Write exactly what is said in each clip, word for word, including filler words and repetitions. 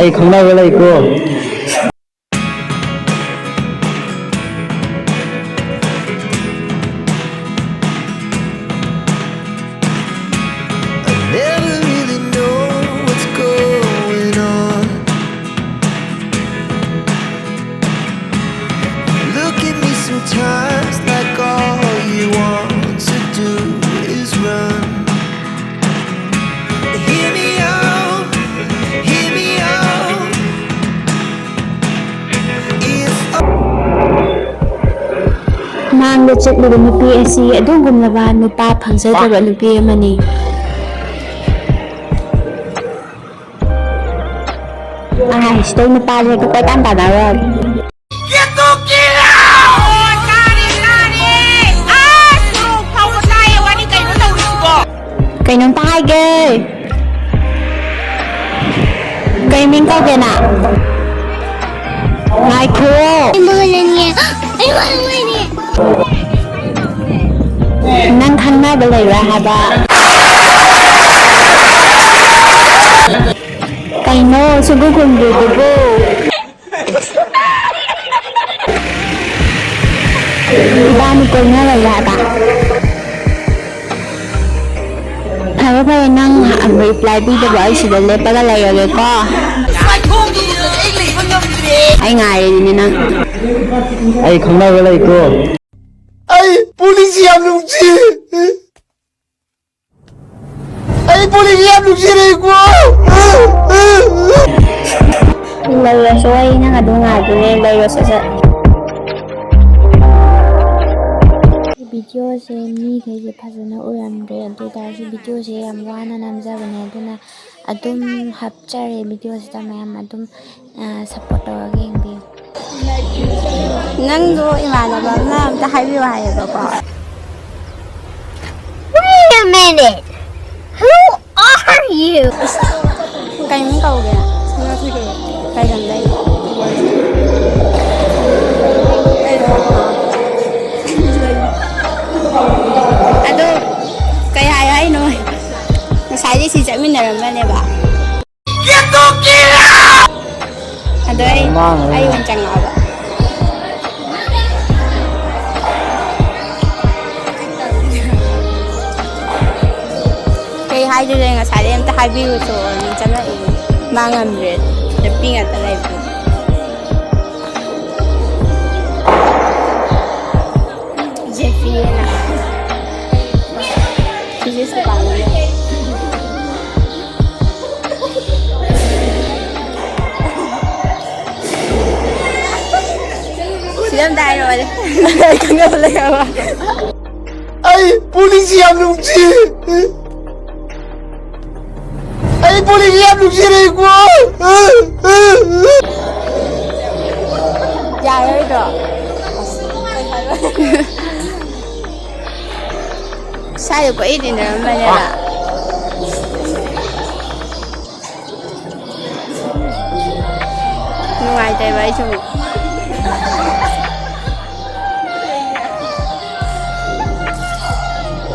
ꯑꯩ ꯈꯪꯅꯕ ꯂꯩꯀꯣ꯫ I never really know what's going on. Look at me sometimes like all you want to do is run. Hear me out, hear me out. It's ꯃꯥꯡꯗ ꯆꯠꯂꯤꯕ ꯅꯨꯄꯤ ꯑꯁꯤ ꯑꯗꯨꯒꯨꯝꯂꯕ ꯅꯨꯄꯥ ꯐꯪꯖꯗꯕ ꯅꯨꯄꯤ ꯑꯃꯅꯤ꯫ ꯑꯥꯏ, ꯁꯤꯗꯩ ꯅꯨꯄꯥꯁꯦ ꯍꯦꯛꯇ ꯀꯣꯏꯇꯥꯟ ꯇꯥꯟꯅꯔꯣ꯫ ꯀꯩꯅꯣꯝꯇ ꯍꯥꯏꯒꯦ꯫ ꯀꯩ ꯃꯤꯡ ꯀꯧꯒꯦ ꯅꯪ? ꯉꯥꯏꯈꯣ꯫ ꯅꯪ ꯈꯪꯅꯕ ꯂꯩꯕ꯭ꯔꯥ ꯍꯥꯏꯕ? ꯀꯩꯅꯣ ꯁꯨꯒꯨ ꯈꯨꯝꯗ꯭ꯔꯤꯗꯨꯕꯨ? ꯏꯕꯥꯅꯤ ꯀꯣꯏꯅꯔꯒꯦ ꯍꯥꯏꯕ? ꯐꯔꯦ, ꯐꯔꯦ, ꯅꯪ ꯔꯤꯄ꯭ꯂꯥꯏ ꯄꯤꯗꯕ ꯑꯩ ꯁꯤꯗ ꯂꯦꯞꯄꯒ ꯂꯩꯔꯒꯦꯀꯣ꯫ ꯑꯩ ꯉꯥꯏꯔꯤꯅꯦ ꯅꯪ꯫ ꯑꯩ ꯈꯪꯅꯕ ꯂꯩꯀꯣ꯫ ꯑꯩ ꯄꯨꯂꯤꯁ ꯌꯥꯝ ꯅꯨꯡꯁꯤ꯫ ꯑꯩ ꯄꯨꯂꯤꯁ ꯌꯥꯝ ꯅꯨꯡꯁꯤꯔꯛꯏꯀꯣ꯫ ꯂꯩꯔꯁꯨ ꯑꯩ ꯅꯪ ꯑꯗꯨꯝ ꯉꯥꯏꯗꯣꯏꯅꯦ, ꯂꯩꯔꯣ ꯁꯠ ꯁꯠ꯫ ꯚꯤꯗꯤꯑꯣꯁꯦ ꯃꯤꯈꯩꯁꯦ ꯐꯖꯅ ꯎꯔꯝꯗ꯭ꯔꯦ, ꯑꯗꯨ ꯑꯣꯏ ꯇꯥꯔꯁꯨ ꯚꯤꯗꯤꯑꯣꯁꯦ ꯌꯥꯝ ꯋꯥꯅ ꯅꯝꯖꯕꯅꯦ, ꯑꯗꯨꯅ ꯑꯗꯨꯝ ꯍꯥꯞꯆꯔꯦ ꯚꯤꯗꯤꯑꯣꯁꯤꯗ ꯃꯌꯥꯝ ꯑꯗꯨꯝ, ꯑ, ꯁꯞꯄꯣꯔꯠ ꯇꯧꯔꯒ ꯌꯦꯡꯕꯤꯌꯨ꯫ ꯅꯪꯗꯣ ꯏꯃꯥꯟꯅꯕ ꯑꯃꯅ ꯑꯝꯇ ꯍꯥꯏꯕꯤꯌꯨ ꯍꯥꯏꯌꯦꯕꯀꯣ꯫ Wait a minute! Who are you? ꯀꯩ ꯃꯤꯡ ꯀꯧꯒꯦ? ꯀꯩ ꯂꯝꯗꯩꯅꯣ? ꯑꯗꯣ ꯀꯩ ꯍꯥꯏ ꯍꯥꯏꯅꯣ? ꯉꯁꯥꯏꯗꯤ ꯁꯤ ꯆꯠꯃꯤꯟꯅꯔꯝꯕꯅꯦꯕ꯫ ꯑꯩ ꯃꯥꯡꯉꯦ꯫ ꯑꯩ ꯑꯣꯏꯅ ꯆꯪꯉꯛꯑꯕ꯫ ꯀꯩ ꯍꯥꯏꯗꯣꯏꯅꯣ? ꯉꯁꯥꯏꯗꯩ ꯑꯝꯇ ꯍꯥꯏꯕꯤꯌꯨꯁꯣꯅ ꯆꯪꯉꯛꯏꯅꯦ꯫ ꯃꯥ ꯉꯝꯗ꯭ꯔꯦ꯫ ꯅꯨꯄꯤ ꯉꯥꯛꯇ ꯂꯩꯕꯅꯤ꯫ ꯖꯦꯐꯤꯅ꯫ Physics department꯫ ꯐꯤꯂꯝꯗ ꯍꯥꯏꯔꯛꯑꯣꯅꯦ꯫ ꯑꯩ ꯈꯪꯅꯕ ꯂꯩꯔꯕ? ꯑꯩ ꯄꯨꯂꯤꯁ ꯌꯥꯝ ꯅꯨꯡꯁꯤ꯫ ꯑꯩ ꯄꯨꯂꯤꯁ ꯌꯥꯝ ꯅꯨꯡꯁꯤꯔꯛꯏꯀꯣ꯫ ꯌꯥꯔꯣꯏꯗ꯭ꯔꯣ? ꯁ꯭ꯋꯥꯏꯗ ꯀꯣꯏꯏꯟ ꯏꯟꯅꯔꯝꯕꯅꯦꯕ꯫ ꯅꯨꯡꯉꯥꯏꯇꯦꯕ ꯑꯩꯁꯨ꯫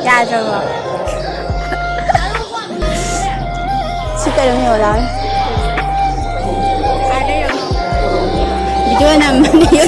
ꯌꯥꯗ꯭ꯔꯕꯣ? ꯁꯤ ꯀꯩꯅꯣ ꯌꯦꯡꯉꯣ ꯂꯥꯎꯅꯦ꯫ ꯚꯤꯗꯤꯑꯣ ꯅꯝꯕꯅꯦ꯫